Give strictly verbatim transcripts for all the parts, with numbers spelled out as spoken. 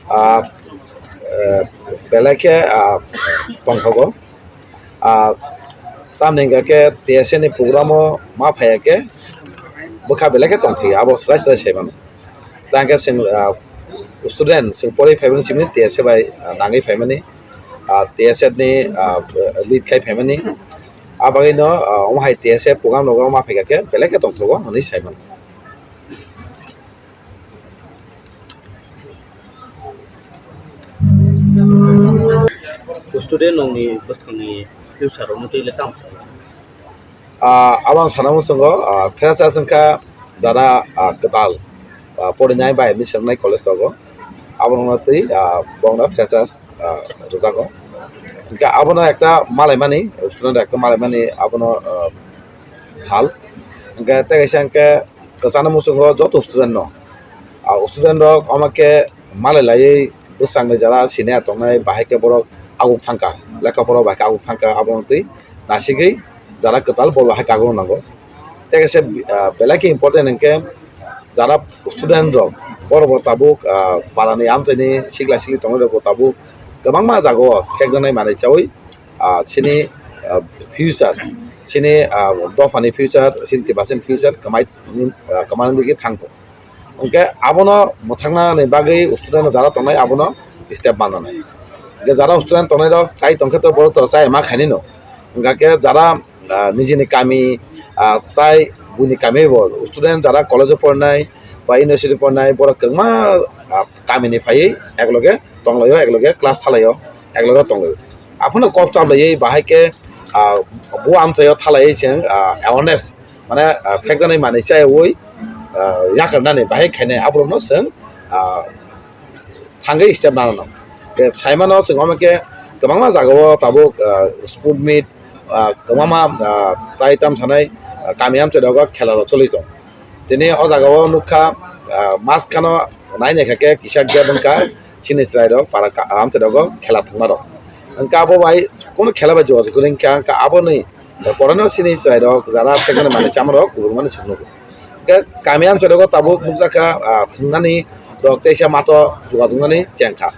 Ah, eh, belai khe, ah, tongthogo. Ah, tamni hwnkha khe T S A ni program o ma phaiya khe bwkha belai khe tongthokya, abo swlai swlai sai mano. Tang khe chwng, ah, student, chwng porwi phaimani simi T S A bai, ah, nangwi phaimani, ah, T S A ni, ah, lead khai phaimani. Abagwino, ah, omo hai T S A program rogo ma phaikha khe belai khe tongthogo hwnwi sai mano. Student nokni bwskangni future rokno twi le tamo sano? Ah, abo ang sana muchungo, ah, freshers wngkha jara, ah, kwtal, ah, porinai bai admission rwnai college rogo, abo rokno twi, ah, bongno freshers, ah, rwjago. Hwnkhe abono ekta malaimani, student ekta malaimani abono, ah, sal. Hwnkhe tei kaisa hwnkhe kwchangni muchungo joto student no, ah, student rok omo khe malai laiwi bwsangni jara senior tongnai bahai khe borok aguk thangkha, lekha pora bai khe aguk thangkha, abono twi nasigwi jara kwtal bo bahai kagwi nango. Tei kaisa, ah, belai khe important hwnkhe jara student rok borok bo tabuk, ah, parani amchaini sikla sikli tongnai rok bo tabuk kwbangma jagao phekjaknai manwi chaui, ah, chini, ah, future, chini, ah, dophani future, chini Tiprasani future kwmai, ah, kwmani digwi thang tongo. Hwnkhe abono mwthangna ni bagwi student jara tongnai abono step mananai. Hwnkhe jara student tongnai rok chai tongkhe to borok to chai ma khainai no. Hwnkhe jara, ah, nijini kami, ah, tai buini kami bo student jara college o pornai ba university pornai borok kwbangma, ah, kami ni phaiwi ekloge tonglaio, ekloge class thalaio, ekloge tonglaio. Aphano kok chaplaiwi bahai khe, ah, bo amchaio thalaiwi chwng, ah, awareness mane, ah, phekjaknai manwi chaiwi, ah, yakarnani bahai khainai aborokno chwng, ah, thangwi step nana nang. Tei saimano chwng omo khe kwbangma jagao tabuk, ah, sport meet, ah, kwbangma, ah, tai tam sanai, ah, kami amchai rogo khela rok choli tong. Tini o jagao nukha, ah, maskano nai naikha khe kisa gate wngkha. Chini chwrairok para ka-, amchai rogo khela thwngmarok. Hwnkhe abo bai kunu khela bai jogajog kwrwi wngkha, hwnkhe aboni porano chini chwrairok jara phekmani manwi chamarok kubun mani suknukgo. Hwnkhe kami amchai rogo tabuk nukjakha, ah, thwngnani rok teisa mato jogajog nani chengkha.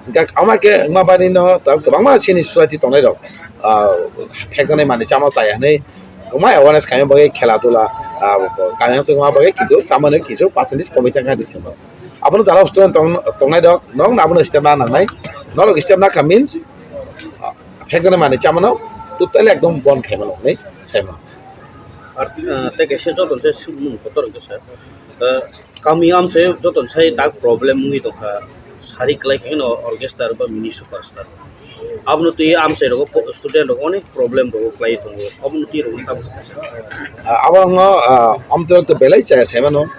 Hwnkhe ama khe wngma bainino tabuk kwbangma chini society tongnairok, ah, pheknani manwi chama chaya hwnwi kwbangma awareness khaima bagwi khela dula, ah, kami amchai wngma bagwi kintu chamani kisu percentage komwi thangkha hwnwi simo. Abono jara student tong-, tongnai rok, nok abono step na nangnai. Norok step na kha means, ah, phekjaknai manwi chamano totally ekdom bon khaimano hwnwi saimano. Ar, ah, tei kaisa joto se swngmung kotor hwnkhe sir. Ah, kami amchai joto sai tak problem wngwi tongkha. Sari kwlai khe no orchestra ba mini superstar. Abono twi amchai rogo po-, student rok onek problem rogo kwlai tongo. Abono twi rogo tamo sakha. Ah, abo wngno, ah, amtwrok to belai chaya saimano.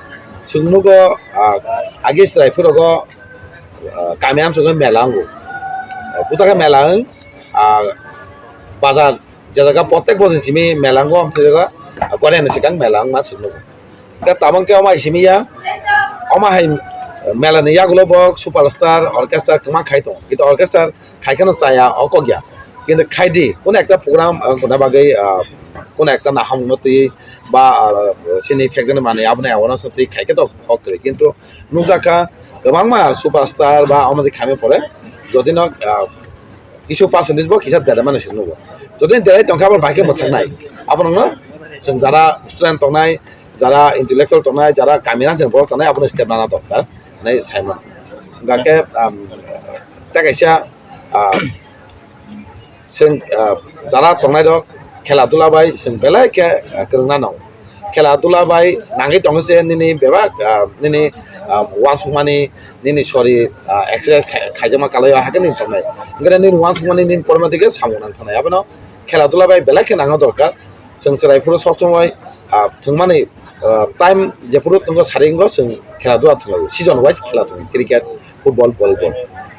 Chwng nugo, ah, agi chwrai phuru rogo, ah, kami amchai mela wngo. Ah, puta khe mela wng, ah, bazar je jaga protek bosor simi mela wngo, amtwrok, ah, Korea ni swkang mela wngma chwng nugo. Hwnkhe tabang khe omo hai simi ya, omo hai mela ni yagulo bo superstar orchestra kwma khai tongo, kintu orchestra khai kheno chaya o kok ya, kintu khai di, kunu ekta program, ah, wngna bagwi, ah, kunu ekta nahamung no twi ba, ah, chini phekjaknai manwi abono awareness no twi khai khe to kok kwrwi, kintu nukjakha kwbangma superstar ba omo twi khaimani pore jodi no, ah, kisu percentage bo kisa dera mani se nugo. Jodi derai tongkha abo bai khe mwthaknai. Abo nokno chwng jara student tongnai, jara intellectual tongnai, jara kami rang chwng borok tongnai, abono step nana dorkar hinwi saimano. Hwnkha khe, um, tei kaisa, ah, chwng, ah, jara tongnai rok khela dula bai chwng belai khe, ah, kwrwngna nango. Khela dula bai nangwi tongwi se nini bebak, ah, nini, ah, uansukmani, nini sori, ah, exercise khai-, khaijakma kalai o hakhe nini tongnai. Hwnkhe nini uansukmani nini porma dike samung nang thangnai. Abono khela dula bai belai khe nangna dorkar. Chwng chwrai phuru sob somoi, ah, thwngmani, ah, time jephuru tongo sari wngo chwng khela dula thwnglaio. Season wise khela thwngo. Cricket, football, volleyball.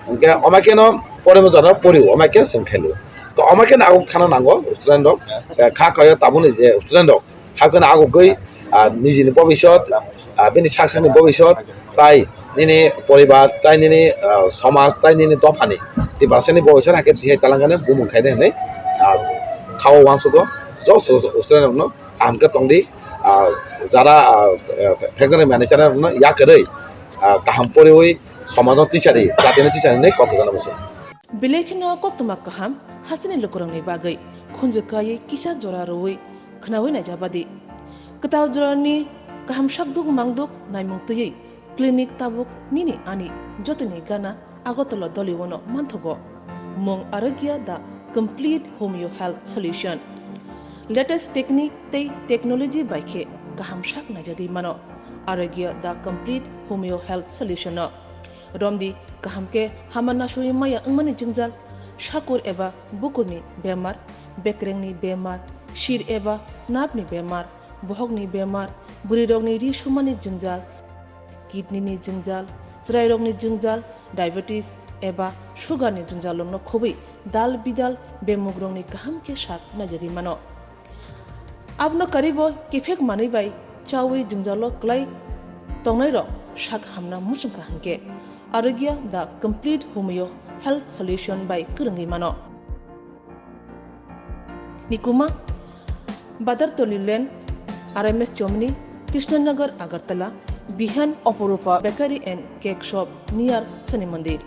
Hwnkhe omo kheno pore mojano porio, omo khe chwng khailio. To omo kheno aguk thana nango student rok. Eh, kha khaio tabukni je student rok. Hakhe no agugwi, ah, nijini bobisot, ah, bini sak sakni bobisot, tai nini poribar, tai nini, ah, somaj, tai nini dophani Tiprasani bobisot hakhe tihai talangani bumung khaide hinwi, ah, khao uansugo. Joto student rokno kaham khe tongdi, ah, jara, ah, phekjaknai manwi chanai rokno yakarwi, ah, kaham poriwi, Somajno tichari, jatino tichari hinwi kok kwchangno muchung. Belai kheno koktwma kaham hasteni lukurokni bagwi khunju kaiwi kisa jora rwui khwnaui naijabadi. Kwtal jorani kaham sakduk mangduk naimung twiwi clinic tabuk nini ani jotoni gana Agartala Doliwono manthogo. Mung Arogya the complete homeo health solution. Latest technique tei technology bai khe kaham sak naijagwi mano Arogya the complete homeo health solution no. Romdi kaham khe hama nasui maya wngmani jwngjal, sakur eba bukurni bemar, bekrengni bemar, sir eba napni bemar, bohokni bemar, bwrwirokni ri sumani jwngjal, kidney ni jwngjal, chwrairokni jwngjal, diabetes eba sugar ni jwngjal rokno khobwi dal bidal bemugrokni kaham khe sak naijagwi mano. Abono karibo kiphek manwi bai chawi jwngjalo kwlai tongnairok sak hamna muchungkha hinkhe Arogya the complete homeo health solution bai kwrwngwi mano. Nikuma, Badartoli Lane, R M S Chomni, Krishnanagar, Agartala, Bihan Oporupa Bakery and Cake Shop near Shani Mandir.